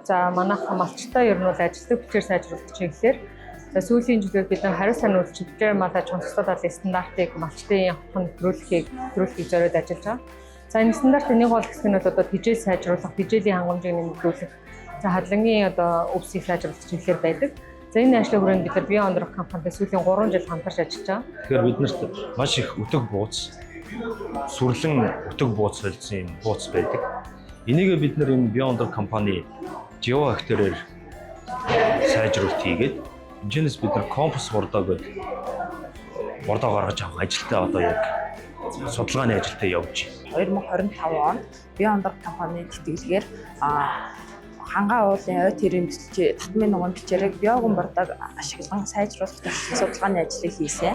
За, манайх малчтай ер нь бол ажилтны хүчээр сайжруулах чиглэлээр, за, сүүлийн жилүүд бид нар хариу сайн үйлчлэгээр малаа чонцлоо талын стандартыг малчтын хотхон нэвтрүүлэхийг зориод ажиллаж байгаа. За, энэ стандартын нэг гол хэсэг нь бол одоо тэжээл сайжруулах, тэжээлийн хангамжийг нэмэгдүүлэх, за, хадлангийн одоо өвсийг сайжруулах чиглэлээр байдаг. За, энэ ажлын хүрээнд бид нар Био Ондрох компанитай сүүлийн 3 жил хамтарч ажиллаж байгаа. Тэгэхээр биднэрт маш их өтөг бууц, сүрлэн өтөг бууц солилцсон юм бууц байдаг. Энийг бид нар энэ Beyonder компани геоактерээр сайжруулалт хийгээд энэчнээс бид нар компас бордоо гэдэг бордоо гаргаж авах ажилтаа одоо яг судалгааны ажилтаа явж байна. 2025 онд Beyonder компани тэтгэлгээр Хангай уулын ой тэрийн татмын нуган бэлчээрийг биогон бордог ашиглан сайжруулах туршилт судалгааны ажлыг хийсэн.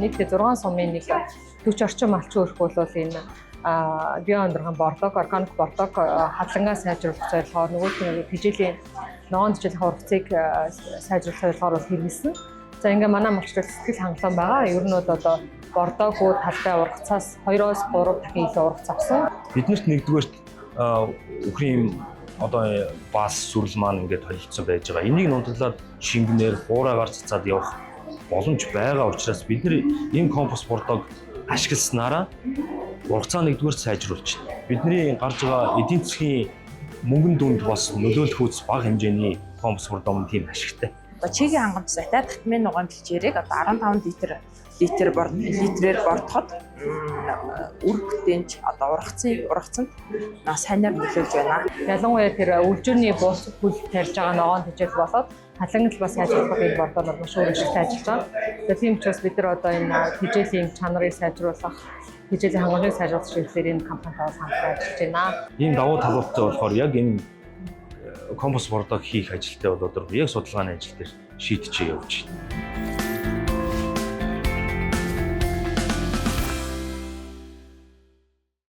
Нийтдээ 6 сумын нэг 40 орчим малчин өрх бол энэ био өндөрхөн бордог, органик бордог хадлангаа сайжруулах зорилгоор, нөгөө нэг тэжээлийн ногоон тэжээлийн ургацыг сайжруулах зорилгоор бол хэрэглэсэн. За, ингээ манай малчид сэтгэл хангалуун байгаа. Ер нь бол одоо бордоогүй талбай ургацаас 2-оос 3 дахин илүү ургац авсан. Биднэрт нэгдүгээрт үхрийн одоо баас сүрэл маань ингээд холилдсон байж байгаа. Энийг нунтаглаад шингэнээр хуурайгаар цацаад явах боломж байгаа учраас бид нар ийм компост бордог ашигласнараа ургацаа нэгдүгээр сайжруулж байна. Бидний гарч байгаа эдийн засгийн мөнгөн дүнд бас нөлөөлөх үс бага хэмжээний компост бордоо мөн тийм ашигтай. Одоо чигийн хангамж сайтай татмын нуган бэлчээрийг одоо 15 литр литрээр бордоход үр бүтээнч одоо ургацанд сайнаар нөлөөлж байна. Ялангуяа тэр өвлжөөний бус хүл тарьж байгаа ногоон тэжээл болоод халангал бас сайжруулахад энэ бордооноор маш өөр ашигтай ажиллаж байгаа. Тэгээ тийм учраас бид нар одоо энэ тэжээлийн чанарыг сайжруулах, тэжээлийн хангамжийг сайжруулах чиглэлээр энэ компанитай бас хамтран ажиллаж байна. Ийм давуу талуудтай болохоор яг энэ компост бордоо хийх ажилтаа бол одоо яг судалгааны ажил дээр шийдэж явж байна.